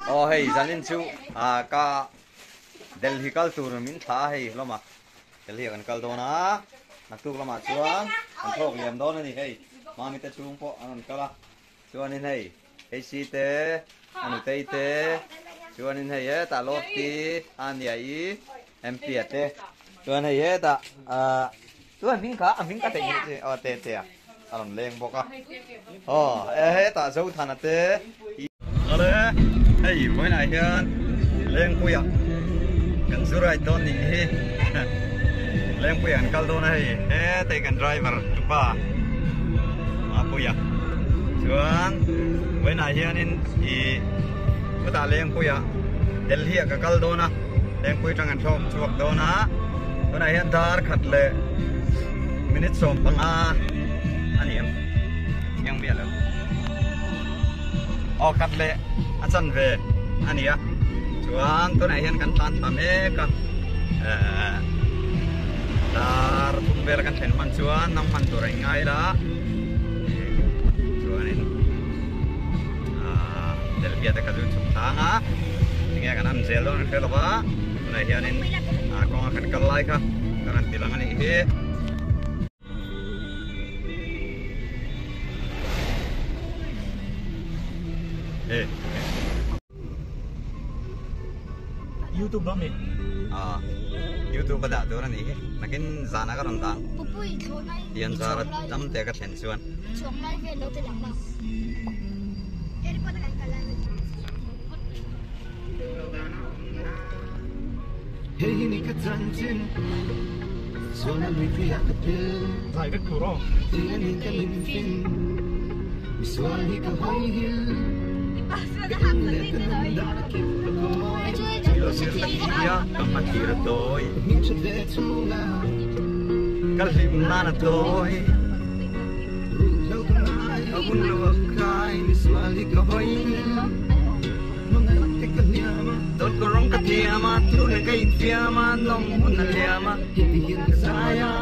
Aw hei zanin chu ah ka Delhi kal tur min thlah a hei hlawm a Delhi ah kan kal dawn a naktuk lamah chuan kan thawk liam dawn a ni hei mami te chhung pawh an rawn kal a chuanin hei AC te a nutei te chuanin hei hetah Lofty a nia i MP a te chuan hei hetah ah chuan hming kha a hming ka theih nghilh chi aw te te a a rawn leng bawk a aw e hetah Zothana te Awle hei vawiinah hian Lengpuia kan zu ride dawn nih hi Lengpuia kan kal dawn a hei hetah kan driver tupa Mapuia chuan vawiinah hianin ih chutah Lengpuia Delhi ah ka kal dawn a Lengpui atang kan thlawk chhuak dawn a tunah hian dar khat leh minute 15 a ni em chiang miah lo aw khat leh a chanve a ni a chuan tunah hian kan tlan thla mek a ehh dar thum vel kan thlen hman chuan nang hman tur a inngai la chuanin ahh Delhi ah te ka zu chhuk tlang a tinge kan an zel dawn an hre lo va tunah hianin ah kawnga kan kal lai kha ka rawn ti lang a nih hi. YouTube lam ni ah YouTube a dah tur a nih hi nakin zan ah ka rawn dang tian zar a tam te ka thlen chuan Zai vek tur aw. Ka hlim nan a tawi a hun lo a kai misual hi ka hawi Dawt ka rawng ka thiam a, thu nen ka infiam a, nawm hun a liam a, heti hian ka zai a.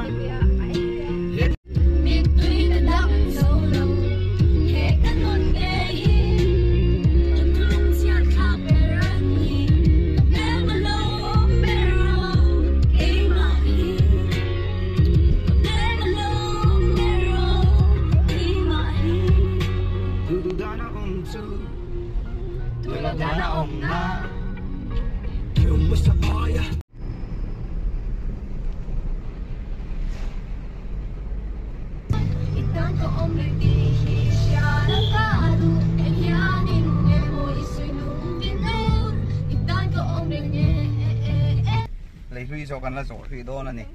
Lei hlui zawh kan la zawh hrih dawn a ni.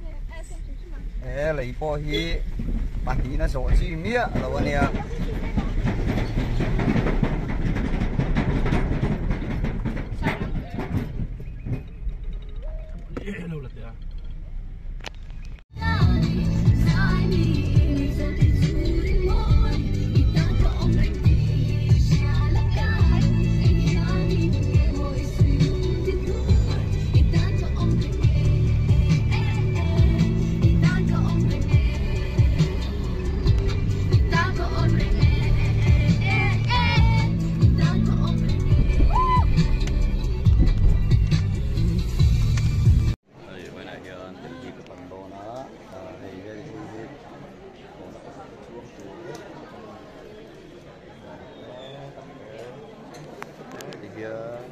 He lei pawh hi pahnihna zawh chi miah lo a nia. Hei vawiinah hian Delhi ka pan dawn a hei hei hi chuang tur ti hian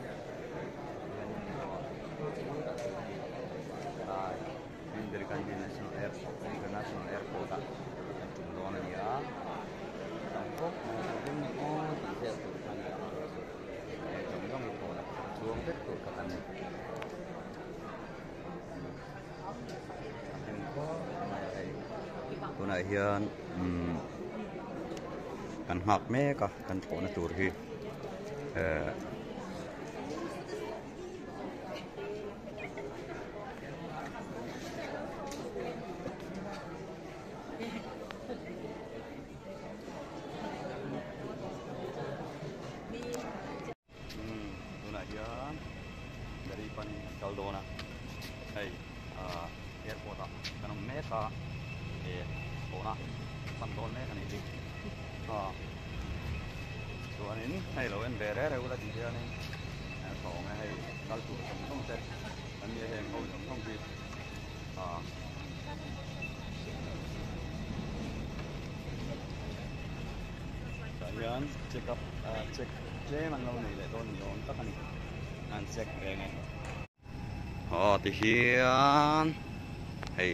Indira Gandhi National Airport International Airport ah kan tum dawn a ni a tam khawp mai engtin nge aw tih vel tur kha a ni a hei zawng zawng hi thawn a chuang vek tur kha kan ni a hlim khawp mai a hei tunah hian umm kan nghak mek a kan thlawhna tur hi ehh. Tunah hian gari panin kan kal dawn a hei ah airport ah kan awm mek a eh thlawhna pan dawn mek a nih hi ah chuanin hei lo en ve reng reng ula tih hianin. kal tur zawng zawng te an nia heng ho zawng zawng hi ah. Tah hian check up ah check tlem an lo nei leh dawn ni awm tak a ni an check reng e. Aw ti hian hei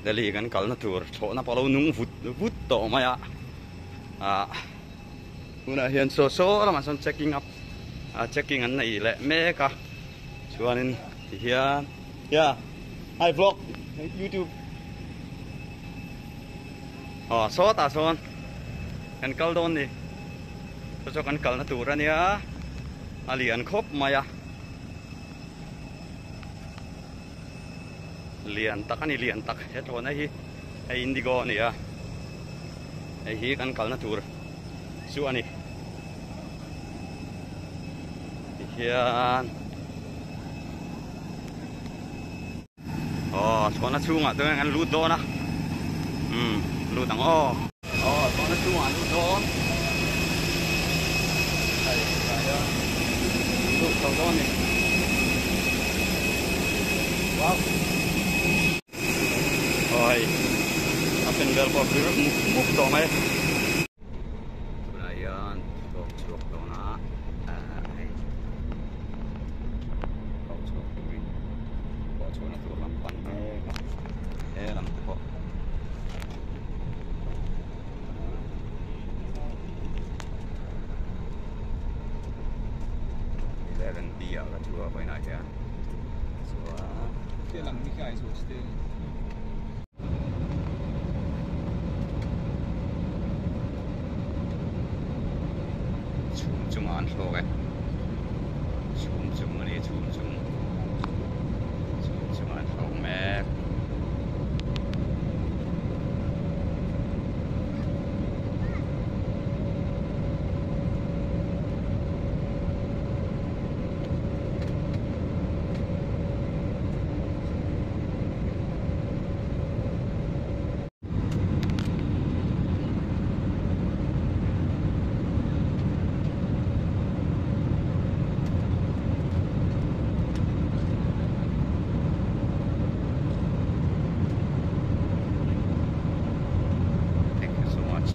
Delhi kan kalna tur thlawhna pawh a lo nung vut vut tawh mai a ah tunah hian saw saw lamah sawn checking up ah checking an nei leh mek a chuanin ti hian yeah hi vlog youtube aw sawtah sawn kan kal dawn ni saw saw kan kalna tur a nia a lian khawp mai a lian tak a ni lian tak he thlawhna hi hei indigo a ni a hei hi kan kalna tur chu a ni tihian Aw chhuahna chhungah chuan kan lut dawn a umm lut ang aw. Aw chhuahna chhungah an lut dawn hei tah hian an lut chho dawn a ni wow aw hei a pen vel pawh a vir mup mup tawh mai. Tunah hian thawk chhuak dawn a hei thawk chhuak turin thawh chhuahna tur lam pan mek a he lam te pawh 11B ah ka thu a vawiinah hian chuan Chhum chungah an thlawk e chhum chung a ni chhum chung chhum chungah an thlawk mek. Thank you so much.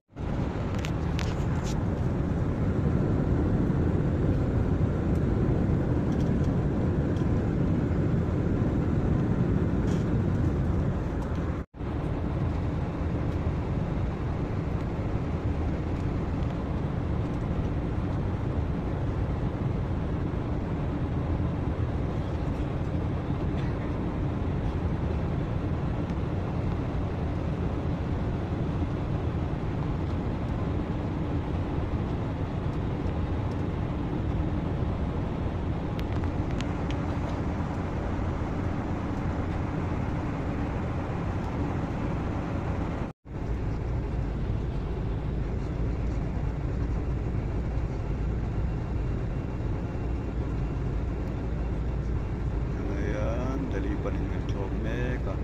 Tunah hian Delhi panin kan thlawk mek a,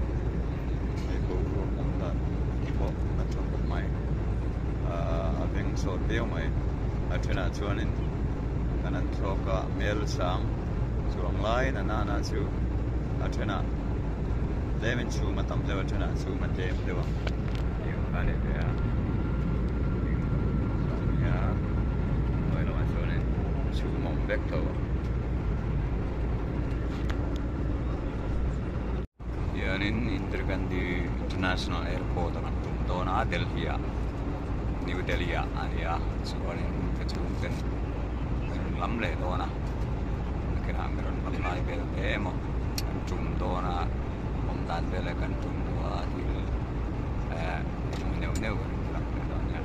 hei boruak awm dan pawh a tha khawp mai, a veng sawt viau mai, a thenah chuanin kan han thlawk a hmel sang chuang laiin a nana chu a thenah tlemin chhum a tam deuh a thenah chhum a tlem deuh a tih ang kha a ni ve a nia hnuai lamah chuanin chhum a awm vek tho a. Hianin Indira Gandhi International Airport a kan tum dawn a Delhi ah New Delhi ah a ni a chuanin ka chhungten an rawn lam leh dawn a nakinah an rawn lam lai vel te emaw an tum dawn a awm dan vel a kan tum duh a thil eh engemaw neuh neuh kan rawn lang leh dawn a nia.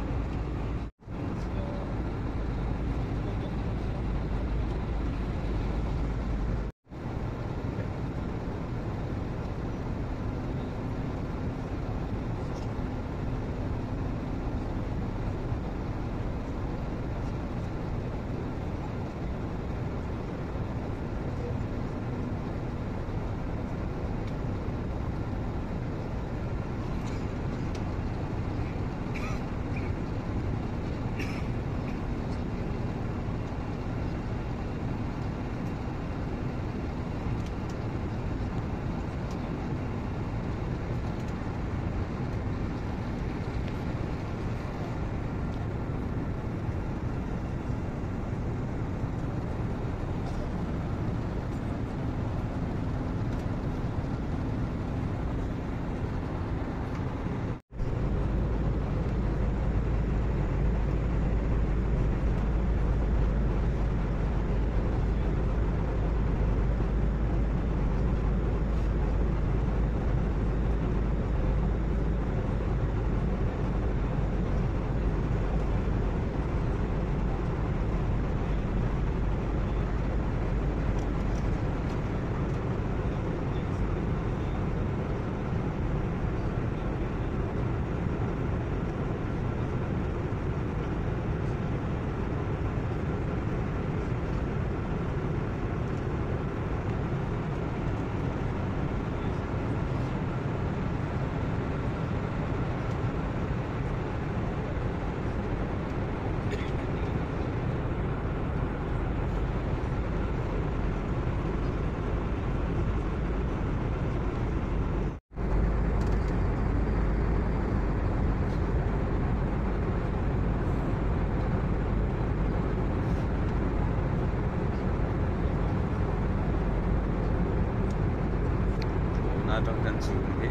atang chuan chhum hi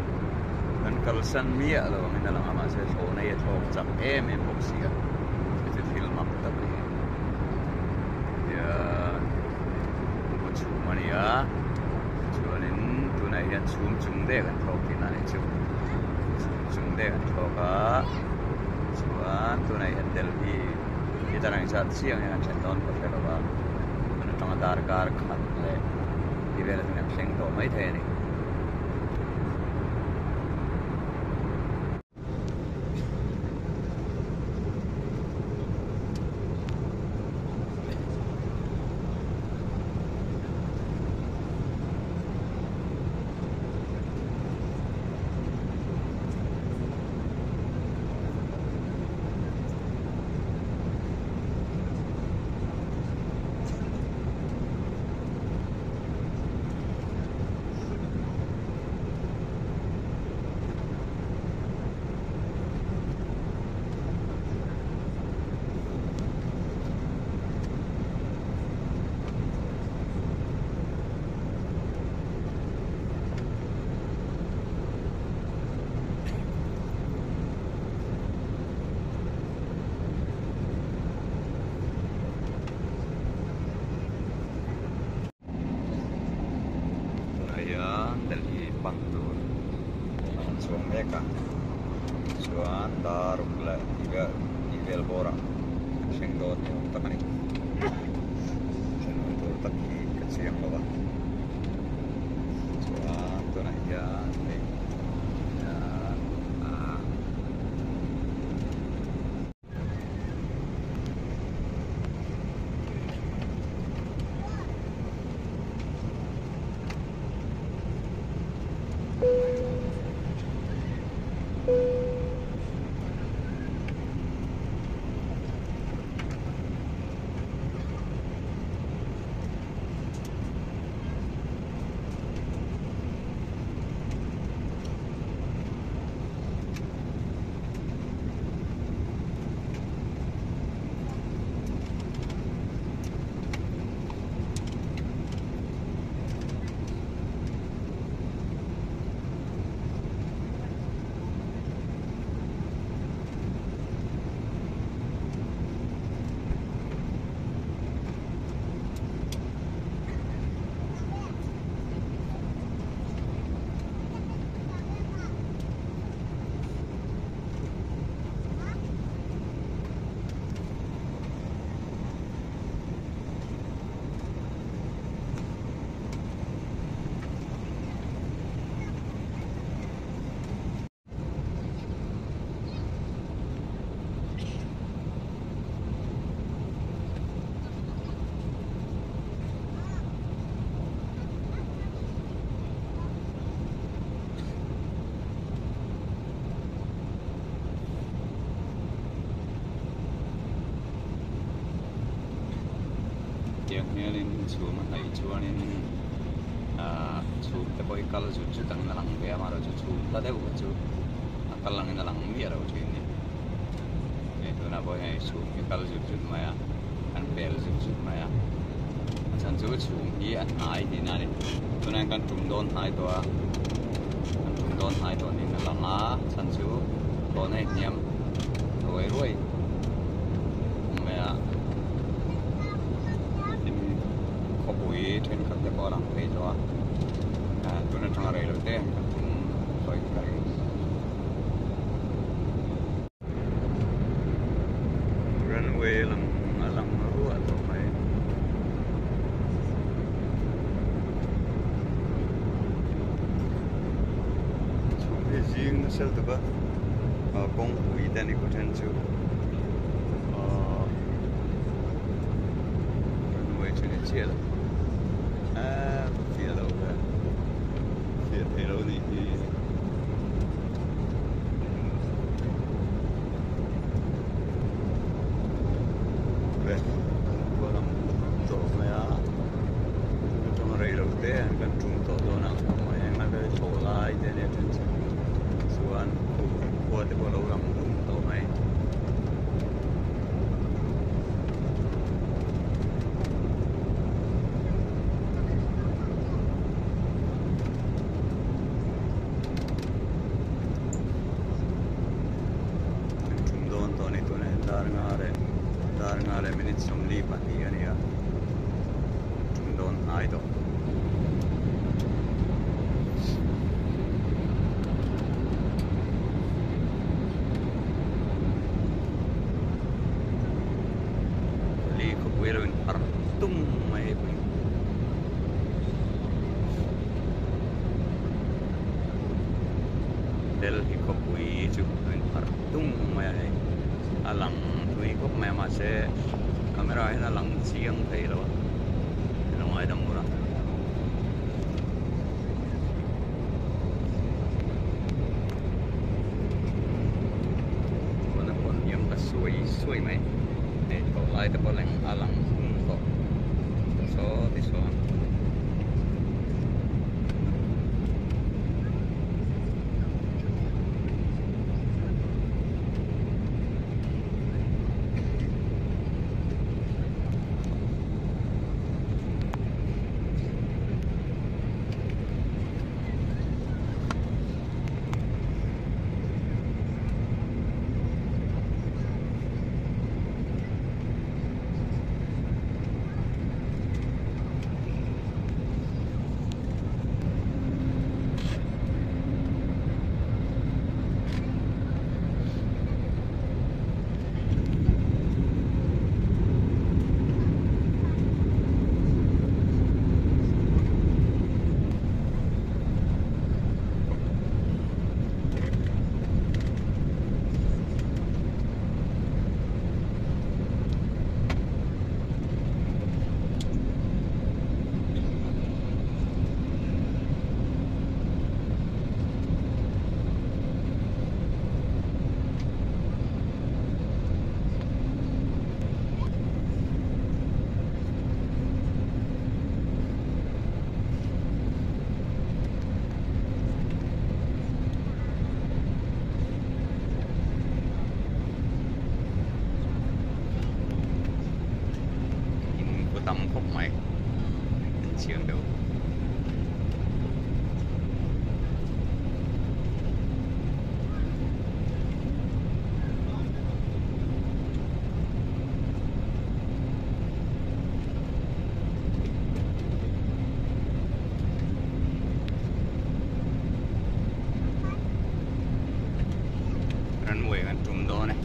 kan kalsan miah lo angin a lang a mahse thlawhna hi a thlawk chak em em bawk si a chu chu thil mak tak a ni tihian buh chhum a ni a chuanin tunah hian chhum chung deuh an thlawk tihna a nih chu chhum chung deuh an thlawk a chuan tunah hian Delhi hi tan ang zat chiang hian an thlen dawn ka hre lo a tun atanga darkar khat leh tih velah chuan kan thleng tawh mai thei a ni. Tunah hian Delhi pan tur a rawn chhuak mek a chuan daruk leh tih vel bawrah an thleng dawn ni awm tak a ni thlen hun tur tak hi ka chiang lo a chuan tunah hian hei ahh. Tiang hianin chhum a hnaih chuanin ahh chhum te pawh hi kal zut zut angin a lang ve a amaherawhchu chhum hla deuh kha chu a kal angin a lang miah lo thin a ni. Hei tunah pawh hian chhum hi a kal zut zut mai a an pel zut zut mai a a chhan chu chhum hi a hnai tihna a ni tunah hian kan tum dawn hnai tawh a kan tum dawn hnai tawh niin a lang a a chhan chu thlawhna hi hniam ruai ruai mai a tin khawpui thenkhat te pawh a lang phei tawh a tun atanga rei lo te kan tum sawi ka ring. Runway lang a lang ruah tawh mai. Chhum hi zing nasa lutuk a kawngpui te a ni khaw then chu runway chu ni chiah lo fiah lo ve fiah thei lo a nih hi. Kan tum tawh dawn a eng a vel thlawh lai te ania then chu chuan khua te pawh a lo lang dum tawh mai. hnai tawh. Delhi khawpui lo inpharh tum mai hei pui. Delhi khawpui chu a inpharh tung mai a hei a lang thui khawp mai a mahse camera ah hian a lang chiang thei lo a ilo ngaidam bawrh a. Tuna pawh hniam ta suai suai mai hei thlawh lai te pawh leng a lang hung tawh saw ti sawn. In khu tam khawp mai an chiang deuh. Runway kan tum dawn e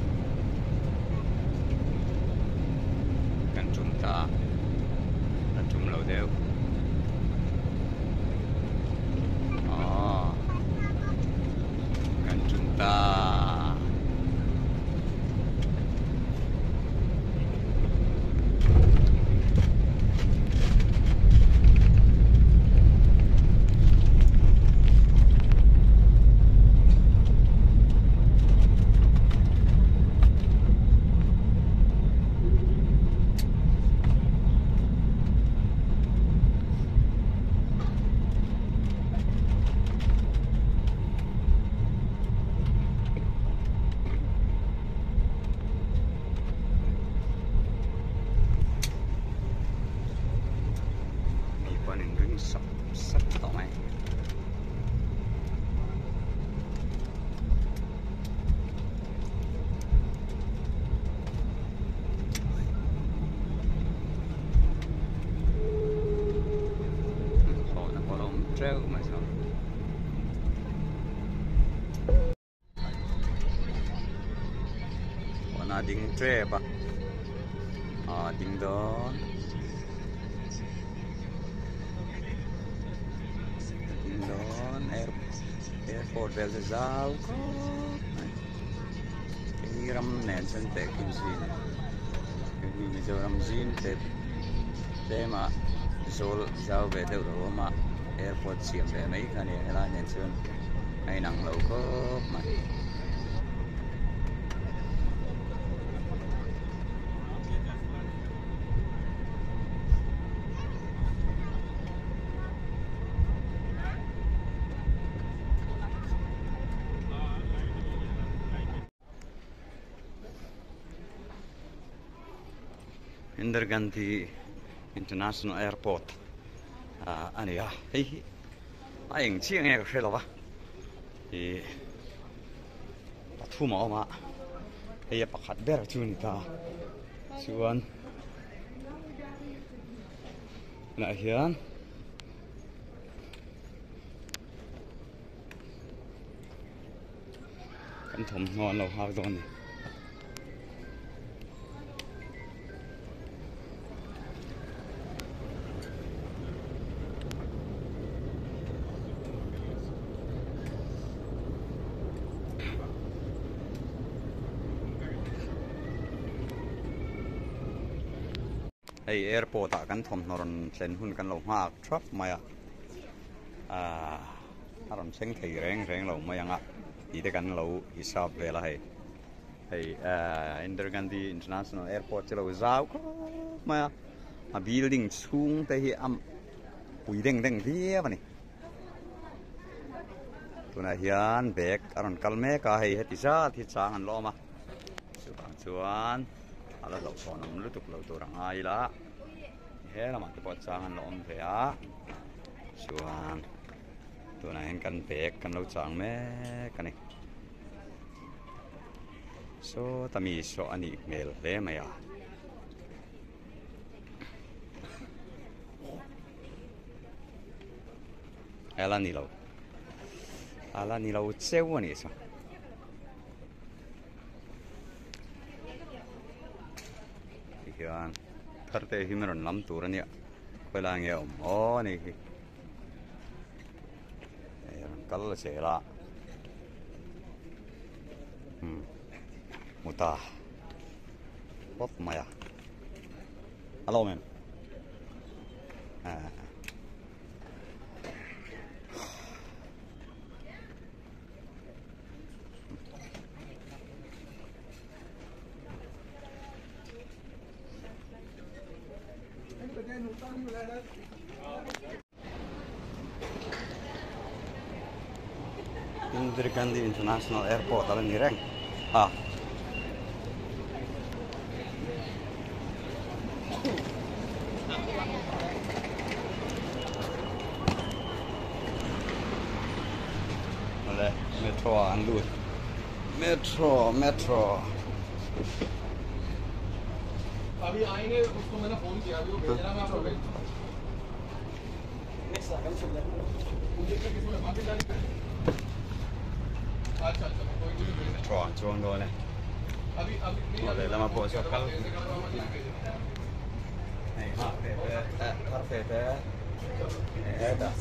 kan tum ta a tum lo deuh aw kan tum ta. Mi pawh an inring sap sap tawh mai. Hlawhna pawh a awm teuh mai chuan. Hlawhna a ding tep a, a ding dawn. A ding dawn airport vel chu zau khawp mai. Hei ram nen chuan tehkhin zin hei Mizoram zim te tlema zawl zau ve deuh lo awm a airport siam ve mai kha a ni a helai nen chuan a inang lo khawp mai. Indira Gandhi International Airport ah a ni a hei hi a eng chiah nge ka hre lo va ih pathum a awm a hei a pakhat ber chu a ni ta chuan. Tunah hian kan thawmhnaw an lo hak dawn a ni. Hei airport ah kan thawmhnaw rawn thlen hun kan lo nghak thap mai a ahh a rawn thleng thei reng reng lo mai ang a tih te kan lo hisap vel a hei. Hei Indira Gandhi International Airport chu lo zau khawp mai a, a building chhung te hi a pui deng deng viau a ni. Tunah hian bag a rawn kal mek a, hei heti zat hi chang an la awm a, chuvang chuan a la hlauhthawn awm lutuk lo tur a ngai ila, he lamah te pawh chang an la awm ve a, chuan tunah hian kan bag kan lo chang mek a ni. Sawta mi saw a nih hmel hle mai a. Ala ni lo. Ala ni lo cheu a nih chu. Tihian thar te hi min rawn lam tur a nia. Khawilai nge a awm aw a nih hi. Hei rawn kal zel a umm hmu ta pawp mai a a lo awm em ah. Indira Gandhi International Airport a la ni reng a. Awle metro ah an lut metro metro. Metro ah an chuang dawn e aw lehlamah pawh saw kal hei nghak ve te eh thar ve te hetah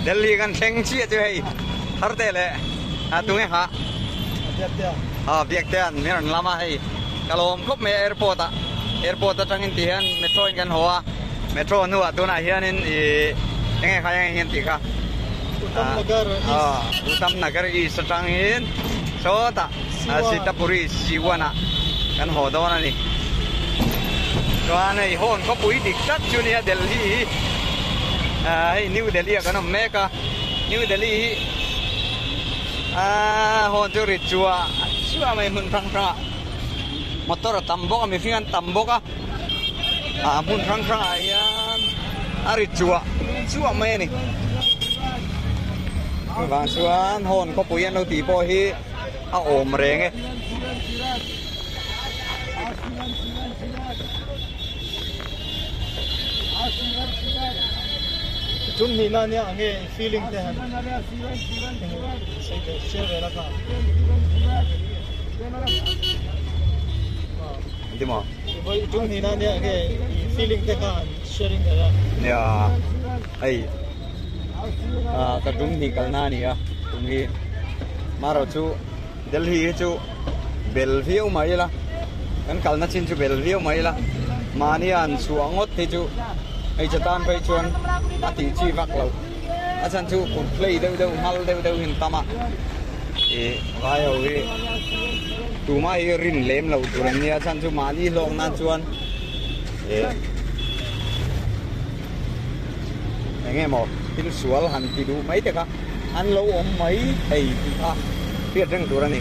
Delhi kan thleng chiah chu hei thar te leh a tunge kha a biak te an min rawn lam a hei ka lawm khawp mai a airport ah airport atangin ti hian metro in kan haw a metro hnuah tunah hianin ih enge kha enge hian tih kha Uttam Nagar East Uttam Nagar East atangin sawtah Sitapuri Siwan ah kan haw dawn a ni chuan hei hawn khawpui dik tak chu nia Delhi hi hei New Delhi ah kan awm mek a New Delhi hi aaa hawn chu ri chuah chuah mai hmun hrang hrang ah motor a tam bawk a mihring an tam bawk a ah hmun hrang hrang ah hian a ri chuah chuah mai a ni chuvang chuan hawn khawpui an lo tih pawh hi a awm reng e. Chung hnih na nia ang nge feeling te han share ve la kha. Engti maw? Chung hnih na nia ang nge feeling te kha han sharing ve la. Nia hei ka tum hnih kalna a ni a tum hi marawh chu Delhi hi chu bel viau mai ila kan kalna chin chu bel viau mai ila mahni an chhuah ngawt hi chu hei chatan phei chuan a tih chi vak lo A chhan chu kut hlei deuh deuh nghal deuh deuh hi an tam a, ih vai ho hi tumah hi rin lem loh tur an nia, a chhan chu mahni hlawk nan chuan ih eng nge maw thil sual han ti duh mai te kha an lo awm mai thei tih kha hriat reng tur a ni.